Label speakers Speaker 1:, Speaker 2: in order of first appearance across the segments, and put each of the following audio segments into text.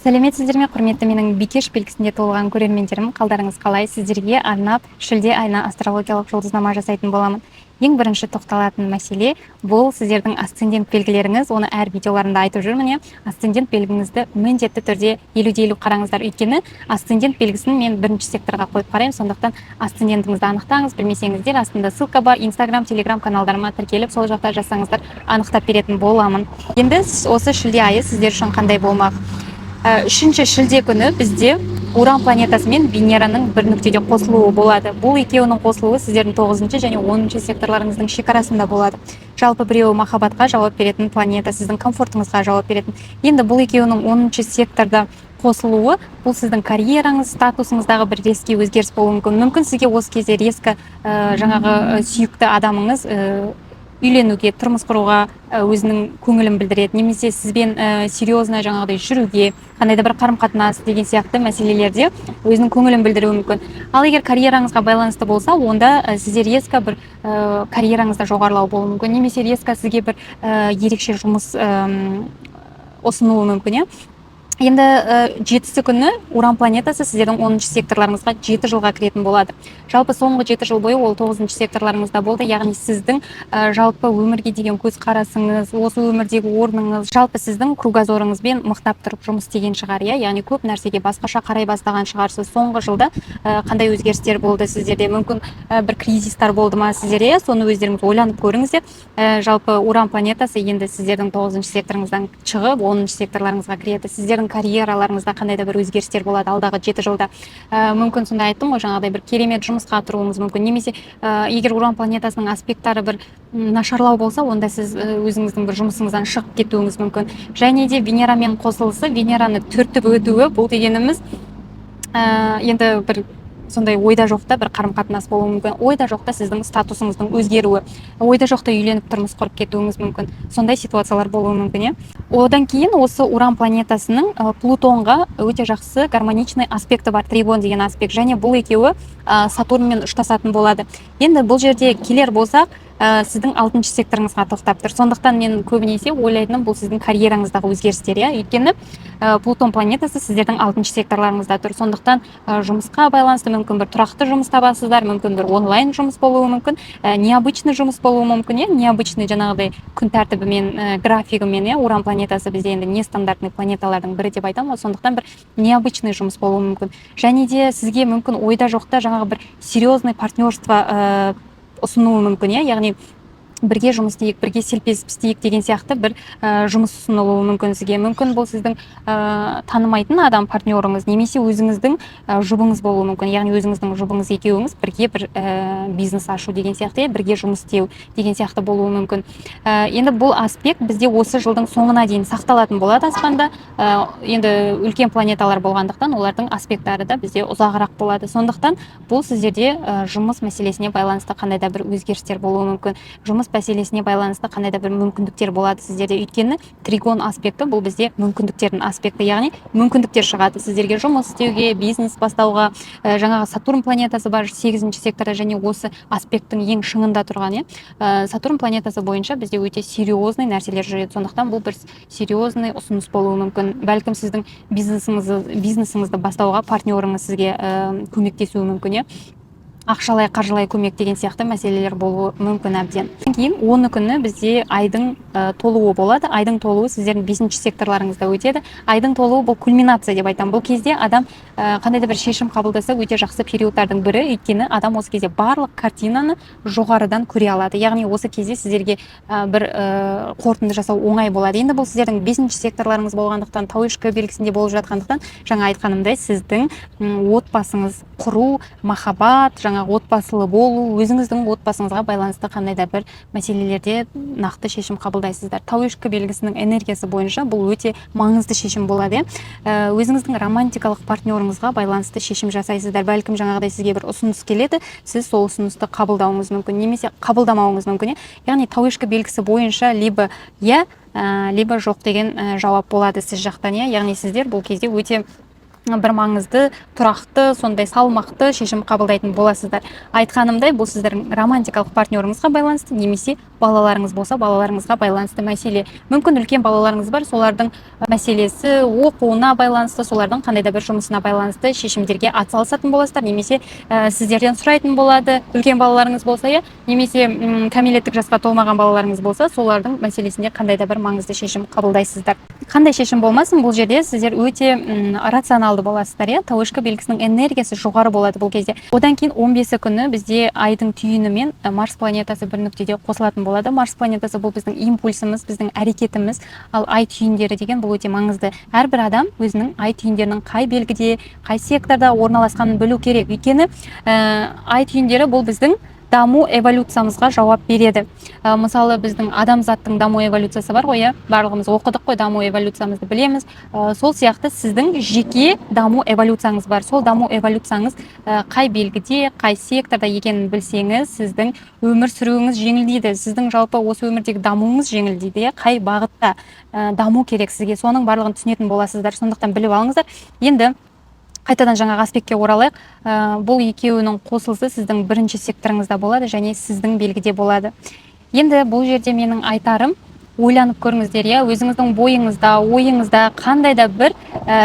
Speaker 1: Сәлеметсіздер ме, құрметті менің бикеш белгісінде туылған көрермендерім! Қалдарыңыз қалай? Сіздерге арнап шілде айына астрологиялық жұлдызнама жасайтын боламын. Ең бірінші тоқталатын мәселе — бұл сіздердің асцендент белгілеріңіз. Оны әр видеоларымда айтып жүрмін, иә. Асцендент белгіңізді міндетті түрде 50 де 50 қараңыздар, өйткені асцендент белгісін мен бірінші секторға қойып қараймын. Сондықтан асцендентіңізді анықтаңыз. Білмесеңіздер, астында ссылка бар, Инстаграм, Телеграм каналдарыма тіркеліп, сол жақта жазсаңыздар, анықтап беретін боламын. Енді осы шілде айы сіздер үшін қандай болмақ? 3 шілде күні бізде Уран планетасы мен Венераның бір нүктеде қосылуы болады. Бұл екеуінің қосылуы сіздердің тоғызыншы және 10-шы секторларыңыздың шекарасында болады. Жалпы, біреуі махаббатқа жауап беретін планета, сіздің комфортыңызға жауап беретін. Енді бұл екеуінің 10-шы секторда қосылуы — бұл сіздің карьераңыз, статусыңыздағы бір резкий өзгеріс болуы мүмкін. Мүмкін, сізге осы кезде резко жаңағы сүйікті адамыңыз үйленуге, тұрмыс құруға өзінің көңілін білдіреді немесе сізбен серьезно жаңағыдай жүруге, қандай да бір қарым қатынас деген сияқты мәселелерде өзінің көңілін білдіруі мүмкін. Ал егер карьераңызға байланысты болса, онда сізде резко бір карьераңызда жоғарылау болуы мүмкін немесе резко сізге бір ерекше жұмыс ұсынуы мүмкін, иә. Енді 7-сі күні Уран планетасы сіздердің 10-шы секторларыңызға 7 жылға кіретін болады. Жалпы, соңғы 7 жыл бойы ол тоғызыншы секторларыңызда болды. Яғни сіздің жалпы өмірге деген көзқарасыңыз, осы өмірдегі орныңыз, жалпы сіздің кругозорыңызбен мықтап тұрып жұмыс істеген шығар, иә. Яғни көп нәрсеге басқаша қарай бастаған шығарсыз. Соңғы жылда қандай өзгерістер болды сіздерде? Мүмкін, бір кризистар болды ма сіздерде, иә? Соны өздеріңіз ойланып көріңіздер. Жалпы, Уран планетасы енді сіздердің тоғызыншы секторыңыздан шығып, 10-шы секторларыңызға кіреді. Сіздердің карьераларыңызда қандай да бір өзгерістер болады алдағы 7 жылда. Мүмкін, сонда айттым ғой, жаңағыдай бір керемет жұмысқа тұруыңыз мүмкін немесе егер Уран планетасының аспекттары бір нашарлау болса, онда сіз өзіңіздің бір жұмысыңыздан шығып кетуіңіз мүмкін. Және де Венерамен қосылысы, Венераны түртіп өтуі — бұл дегеніміз енді бір сондай ойда жоқта бір қарым қатынас болуы мүмкін, ойда жоқта сіздің статусыңыздың өзгеруі, ойда жоқта үйленіп, тұрмыс құрып кетуіңіз мүмкін. Сондай ситуациялар болуы мүмкін, иә. Одан кейін осы Уран планетасының Плутонға өте жақсы гармоничный аспекті бар, тригон деген аспект, және бұл екеуі Сатурнмен ұштасатын болады. Енді бұл жерде келер болсақ, сіздің алтыншы секторыңызға тоқтап тұр. Сондықтан мен көбінесе ойлайтыным — бұл сіздің карьераңыздағы өзгерістер, иә. Өйткені Плутон планетасы сіздердің алтыншы секторларыңызда тұр. Сондықтан жұмысқа байланысты мүмкін, бір тұрақты жұмыс табасыздар, мүмкін, бір онлайн жұмыс болуы мүмкін, необычный жұмыс болуы мүмкін, иә, необычный жаңағыдай күн тәртібімен, графигімен, иә. Уран планетасы бізде енді нестандартный планеталардың бірі деп айтамын ғой. Сондықтан бір необычный жұмыс болуы мүмкін. Және де сізге мүмкін, ойда жоқта жаңағы бір серьезный партнерство ұсынуы мүмкін, иә. Яғни бірге жұмыс істейік, бірге селпесіп істейік деген сияқты бір жұмыс ұсынылуы мүмкін сізге. Мүмкін, бұл сіздің танымайтын адам партнеріңіз немесе өзіңіздің жұбыңыз болуы мүмкін. Яғни өзіңіздің жұбыңыз екеуіңіз бірге бір бизнес ашу деген сияқты, иә, бірге жұмыс істеу деген сияқты болуы мүмкін. Енді бұл аспект бізде осы жылдың соңына дейін сақталатын болады аспанда. Енді үлкен планеталар болғандықтан, олардың аспекттары да бізде ұзағырақ болады. Сондықтан бұл сіздерде жұмыс мәселесіне байланысты қандай да бір өзгерістер болуы мүмкін, жұмыс мәселесіне байланысты қандай да бір мүмкіндіктер болады сіздерде. Өйткені тригон аспекті — бұл бізде мүмкіндіктердің аспекті, яғни мүмкіндіктер шығады сіздерге жұмыс істеуге, бизнес бастауға. Жаңағы Сатурн планетасы бар сегізінші секторда және осы аспекттің ең шыңында тұрған, иә. Сатурн планетасы бойынша бізде өте серьезный нәрселер жүреді. Сондықтан бұл бір серьезный ұсыныс болуы мүмкін. Бәлкім, сіздің бизнесіңізді бастауға партнеріңіз сізге көмектесуі мүмкін, иә. Ақшалай, қаржылай көмек деген сияқты мәселелер болуы мүмкін әбден. Кейін 10-ы күні бізде айдың толуы болады. Айдың толуы сіздердің бесінші секторларыңызда өтеді. Айдың толуы — бұл кульминация деп айтамын. Бұл кезде адам қандай да бір шешім қабылдаса, өте жақсы периодтардың бірі, өйткені адам осы кезде барлық картинаны жоғарыдан көре алады. Яғни осы кезде сіздерге бір қорытынды жасау оңай болады. Енді бұл сіздердің бесінші секторларыңыз болғандықтан, тау ешкі белгісінде болып жатқандықтан, жаңа айтқанымдай, сіздің отбасыңыз құру, махаббат, жаңағы отбасылы болу, өзіңіздің отбасыңызға байланысты қандай да бір мәселелерде нақты шешім қабылдайсыздар. Тау ешкі белгісінің энергиясы бойынша бұл өте маңызды шешім болады, иә. Өзіңіздің романтикалық партнеріңізға байланысты шешім жасайсыздар. Бәлкім, жаңағыдай сізге бір ұсыныс келеді, сіз сол ұсынысты қабылдауыңыз мүмкін немесе қабылдамауыңыз мүмкін, иә. Яғни тау ешкі белгісі бойынша либо иә, либо жоқ деген жауап болады сіз жақтан, иә. Яғни сіздер бұл кезде өте бір маңызды, тұрақты, сондай салмақты шешім қабылдайтын боласыздар. Айтқанымдай, бұл сіздердің романтикалық партнеріңізға байланысты немесе Балаларыңыз болса, балаларыңызға байланысты мәселе. Мүмкін, үлкен балаларыңыз бар, солардың мәселесі, оқуына байланысты, солардың қандай да бір жұмысына байланысты шешімдерге атсалысатын боласыздар немесе сіздерден сұрайтын болады үлкен балаларыңыз болса, иә, немесе кәмелеттік жасқа толмаған балаларыңыз болса, солардың мәселесінде қандай да бір маңызды шешім қабылдайсыздар. Қандай шешім болмасын, бұл жерде сіздер өте рационалды боласыздар, иә. Тауешкі белгісінің энергиясы жоғары болады бұл кезде. Одан кейін 15-і күні бізде айдың түйіні мен Марс планетасы бір нүктеде қосылатын болады. Марс планетасы — бұл біздің импульсіміз, біздің әрекетіміз. Ал ай түйіндері деген бұл өте маңызды. Әрбір адам өзінің ай түйіндерінің қай белгіде, қай секторда орналасқанын білу керек, өйткені ай түйіндері — бұл біздің даму эволюциямызға жауап береді. Мысалы, біздің адамзаттың даму эволюциясы бар ғой, иә, барлығымыз оқыдық қой, даму эволюциямызды білеміз. Сол сияқты сіздің жеке даму эволюцияңыз бар. Сол даму эволюцияңыз қай белгіде, қай секторда екенін білсеңіз, сіздің өмір сүруіңіз жеңілдейді, сіздің жалпы осы өмірдегі дамуыңыз жеңілдейді, иә. Қай бағытта даму керек сізге, соның барлығын түсінетін боласыздар. Сондықтан біліп алыңыздар. Енді қайтадан жаңағы аспектке оралайық. Бұл екеуінің қосылысы сіздің бірінші секторыңызда болады және сіздің белгіде болады. Енді бұл жерде менің айтарым: ойланып көріңіздер, иә, өзіңіздің бойыңызда, ойыңызда қандай да бір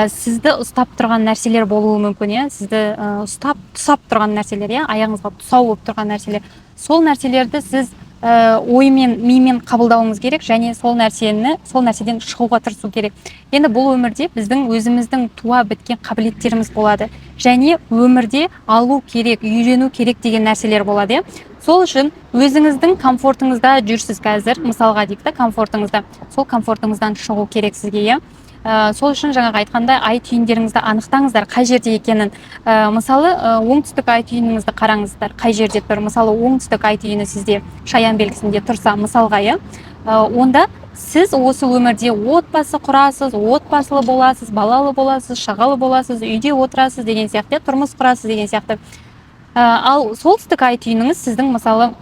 Speaker 1: сізді ұстап тұрған нәрселер болуы мүмкін, иә, сізді ұстап, тұсап тұрған нәрселер, иә, аяғыңызға тұсау болып тұрған нәрселер. Сол нәрселерді сіз оймен, мимен қабылдауыңыз керек және сол нәрседен шығуға тырысу керек. Енді бұл өмірде біздің өзіміздің туа біткен қабілеттеріміз болады және өмірде алу керек, үйрену керек деген нәрселер болады, иә. Сол үшін өзіңіздің комфортыңызда жүрсіз қазір, мысалға дейік та, комфортыңызда, сол комфортыңыздан шығу керек сізге, иә. Сол үшін жаңағы айтқандай, ай түйіндеріңізді анықтаңыздар қай жерде екенін. Мысалы, оңтүстік ай түйініңізді қараңыздар, қай жерде тұр. Мысалы, оңтүстік ай түйіні сізде шаян белгісінде тұрса, мысалға, иә, онда сіз осы өмірде отбасы құрасыз, отбасылы боласыз, балалы боласыз, шағалы боласыз, үйде отырасыз деген сияқты, иә, тұрмыс құрасыз деген сияқты. Ал солтүстік ай түйініңіз сіздің, мысалы,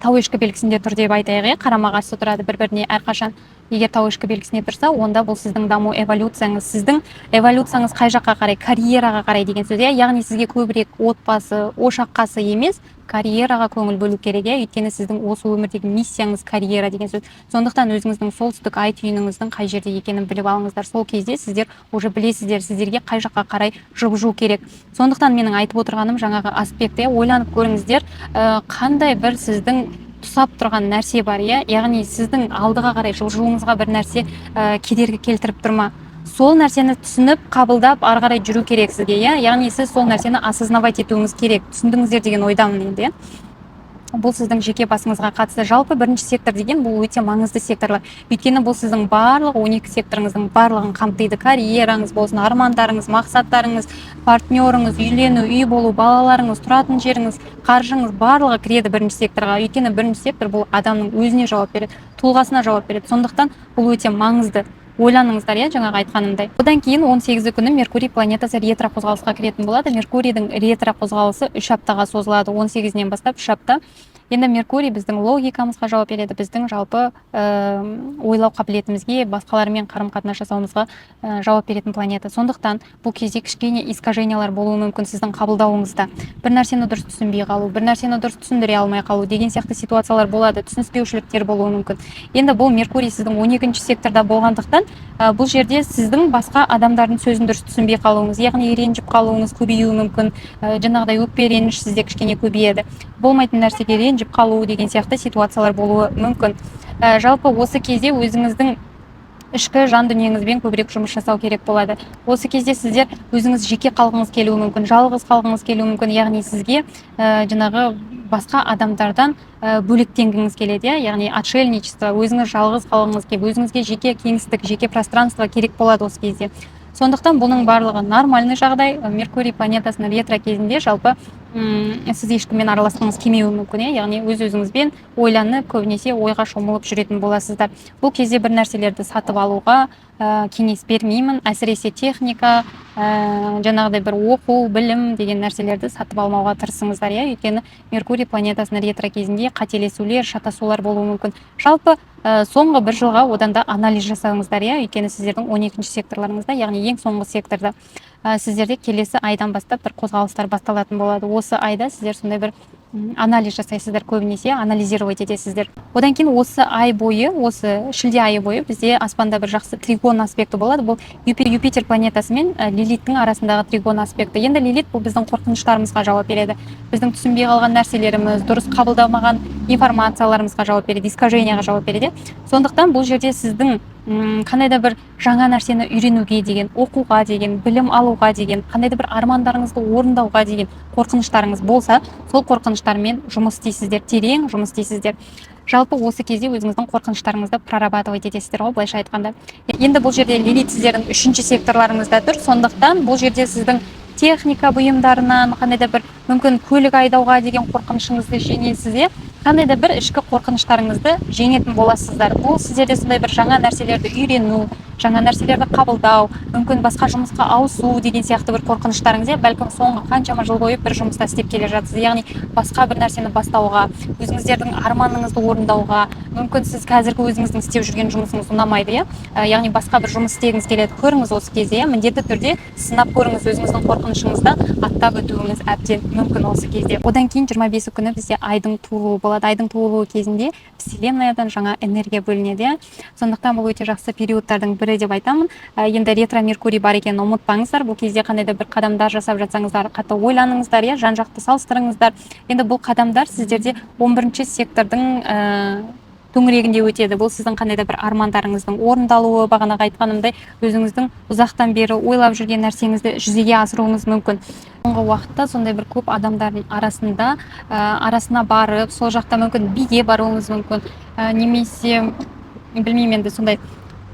Speaker 1: тау ешкі белгісінде тұр деп айтайық, иә, қарама қарсы тұрады бір біріне әрқашан. Егер тау ешкі белгісінде тұрса, онда бұл сіздің даму эволюцияңыз. Сіздің эволюцияңыз қай жаққа қарай? Карьераға қарай деген сөз, иә. Яғни сізге көбірек отбасы, ошақ қасы емес, карьераға көңіл бөлу керек, иә, өйткені сіздің осы өмірдегі миссияңыз — карьера деген сөз. Сондықтан өзіңіздің солтүстік ай түйініңіздің қай жерде екенін біліп алыңыздар. Сол кезде сіздер уже білесіздер, сіздерге қай жаққа қарай жылжу керек. Сондықтан менің айтып отырғаным жаңағы аспект, иә. Ойланып көріңіздер, қандай бір сіздің тұсап тұрған нәрсе бар, иә, яғни сіздің алдыға қарай жылжуыңызға бір нәрсе кедергі келтіріп тұр ма? Сол нәрсені түсініп, қабылдап, ары қарай жүру керек сізге, иә. Яғни сіз сол нәрсені осознавать етуіңіз керек. Түсіндіңіздер деген ойдамын енді, иә. Бұл сіздің жеке басыңызға қатысты. Жалпы бірінші сектор деген бұл өте маңызды секторлар, өйткені бұл сіздің барлық 12 секторыңыздың барлығын қамтиды: карьераңыз болсын, армандарыңыз, мақсаттарыңыз, партнеріңіз, үйлену, үй болу, балаларыңыз, тұратын жеріңіз, қаржыңыз, барлығы кіреді бірінші секторға. Өйткені бірінші сектор бұл адамның өзіне жауап береді, тұлғасына жауап береді. Сондықтан бұл өте маңызды. Ойланыңыздар, иә, жаңағы айтқанымдай. Одан кейін 18 күні Меркурий планетасы ретро қозғалысқа кіретін болады. Меркурийдің ретро қозғалысы 3 аптаға созылады, 18-інен бастап 3 апта. Енді Меркурий біздің логикамызға жауап береді, біздің жалпы ойлау қабілетімізге, басқалармен қарым қатынас жасауымызға жауап беретін планета. Сондықтан бұл кезде кішкене искажениялар болуы мүмкін сіздің қабылдауыңызда. Бір нәрсені дұрыс түсінбей қалу, бір нәрсені дұрыс түсіндіре алмай қалу деген сияқты ситуациялар болады, түсініспеушіліктер болуы мүмкін. Енді бұл Меркурий сіздің 12 секторда болғандықтан, бұл жерде сіздің басқа адамдардың сөзін дұрыс түсінбей қалуыңыз, яғни ренжіп қалуыңыз көбеюі мүмкін. Жаңағыдай өкпе, реніш сізде кішкене көбейеді, болмайтын нәрсеге ренжіп қалу деген сияқты ситуациялар болуы мүмкін. Жалпы осы кезде өзіңіздің ішкі жан дүниеңізбен көбірек жұмыс жасау керек болады. Осы кезде сіздер өзіңіз жеке қалғыңыз келуі мүмкін, жалғыз қалғыңыз келуі мүмкін. Яғни сізге жаңағы басқа адамдардан бөлектенгіңіз келеді, иә, яғни отшельничество, өзіңіз жалғыз қалғыңыз келіп, өзіңізге жеке кеңістік, жеке пространство керек болады осы кезде. Сондықтан бұның барлығы нормальный жағдай. Меркурий планетасының ретро кезінде жалпы сіз ешкіммен араласқыңыз келмеуі мүмкін, иә, яғни өз өзіңізбен ойланып, көбінесе ойға шомылып жүретін боласыздар. Бұл кезде бір нәрселерді сатып алуға кеңес бермеймін, әсіресе техника, жаңағыдай бір оқу, білім деген нәрселерді сатып алмауға тырысыңыздар, иә, өйткені Меркурий планетасының ретро кезінде қателесулер, шатасулар болуы мүмкін. Жалпы соңғы бір жылға одан да анализ жасаңыздар, иә, өйткені сіздердің 12 секторларыңызда, яғни ең соңғы секторда сіздерде келесі айдан бастап бір қозғалыстар басталатын болады. Осы айда сіздер сондай бір Анализ жасайсыздар, көбінесе анализировать етесіздер. Одан кейін осы ай бойы, осы шілде айы бойы бізде аспанда бір жақсы тригон аспекті болады. Бұл Юпитер планетасы мен Лилиттің арасындағы тригон аспекті. Енді Лилит бұл біздің қорқыныштарымызға жауап береді, біздің түсінбей қалған нәрселеріміз, дұрыс қабылдамаған информацияларымызға жауап береді, искажения ға жауап береді, иә. Сондықтан бұл жерде сіздің қандай да бір жаңа нәрсені үйренуге деген, оқуға деген, білім алуға деген, қандай да бір армандарыңызды орындауға деген қорқыныштарыңыз болса, сол қорқыныштармен жұмыс істейсіздер, терең жұмыс істейсіздер. Жалпы осы кезде өзіңіздің қорқыныштарыңызды прорабатывать етесіздер ғой, былайша айтқанда. Енді бұл жерде Лилит сіздердің үшінші секторларыңызда тұр. Сондықтан бұл жерде сіздің техника бұйымдарынан, қандай да бір, мүмкін, көлік айдауға деген қорқынышыңызды жеңесіз, иә. Қандай да бір ішкі қорқыныштарыңызды жеңетін боласыздар. Бұл сіздерде сондай бір жаңа нәрселерді үйрену, жаңа нәрселерді қабылдау, мүмкін, басқа жұмысқа ауысу деген сияқты бір қорқыныштарыңыз, иә. Бәлкім, соңғы қаншама жыл бойы бір жұмыста істеп келе жатсыз, яғни басқа бір нәрсені бастауға, өзіңіздердің арманыңызды орындауға. Мүмкін, сіз қазіргі өзіңіздің істеп жүрген жұмысыңыз ұнамайды, иә. Яғни басқа бір жұмыс істегіңіз келеді. Көріңіз осы кезде, иә, міндетті түрде сынап көріңіз, өзіңіздің қорқынышыңызды аттап өтуіңіз әбден мүмкін осы кезде. Одан кейін 25-і күні бізде айдың туылуы болады. Айдың туылуы кезінде вселенная дан жаңа энергия бөлінеді, иә. Сондықтан бұл өте жақсы периодтардың бірі деп айтамын. Енді ретро Меркурий бар екенін ұмытпаңыздар. Бұл кезде қандай да бір қадамдар жасап жатсаңыздар, қатты ойланыңыздар, иә, жан жақты салыстырыңыздар. Енді бұл қадамдар сіздерде 11 сектордың төңірегінде өтеді. Бұл сіздің қандай да бір армандарыңыздың орындалуы, бағанағы айтқанымдай, өзіңіздің ұзақтан бері ойлап жүрген нәрсеңізді жүзеге асыруыңыз мүмкін. Соңғы уақытта сондай бір көп адамдардың арасына барып, сол жақта, мүмкін, биге баруыңыз мүмкін, немесе, білмеймін, енді сондай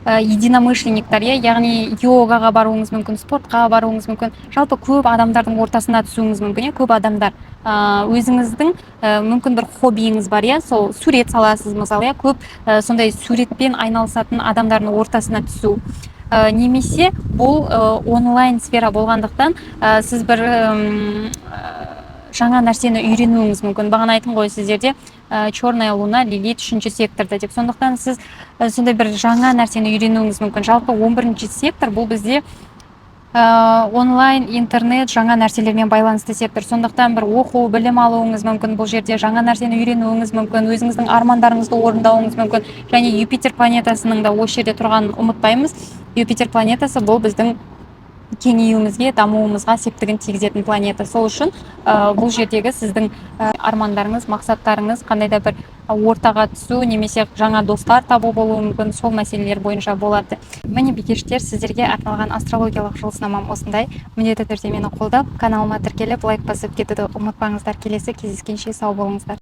Speaker 1: единомышленник тар, иә, яғни йогаға баруыңыз мүмкін, спортқа баруыңыз мүмкін. Жалпы көп адамдардың ортасына түсуіңіз мүмкін, иә. Көп адамдар, өзіңіздің мүмкін, бір хоббиіңіз бар, иә, сол сурет саласыз, мысалы, иә. Көп сондай суретпен айналысатын адамдардың ортасына түсу. Немесе бұл онлайн сфера болғандықтан, сіз бір жаңа нәрсені үйренуіңіз мүмкін. Бағана айттым ғой сіздерде черная луна, Лилит үшінші секторда деп. Сондықтан сіз сондай бір жаңа нәрсені үйренуіңіз мүмкін. Жалпы 11 сектор бұл бізде онлайн, интернет, жаңа нәрселермен байланысты сектор. Сондықтан бір оқу, білім алуыңыз мүмкін, бұл жерде жаңа нәрсені үйренуіңіз мүмкін, өзіңіздің армандарыңызды орындауыңыз мүмкін. Және Юпитер планетасының да осы жерде тұрғанын ұмытпаймыз. Юпитер планетасы бұл біздің кеңеюімізге, дамуымызға септігін тигізетін планета. Сол үшін бұл жердегі сіздің армандарыңыз, мақсаттарыңыз қандай да бір ортаға түсу немесе жаңа достар табу болуы мүмкін, сол мәселелер бойынша болады. Міне, бикештер, сіздерге арналған астрологиялық жұлдызнамам осындай. Міндетті түрде мені қолдап, каналыма тіркеліп, лайк басып кетуді ұмытпаңыздар. Келесі кездескенше сау болыңыздар.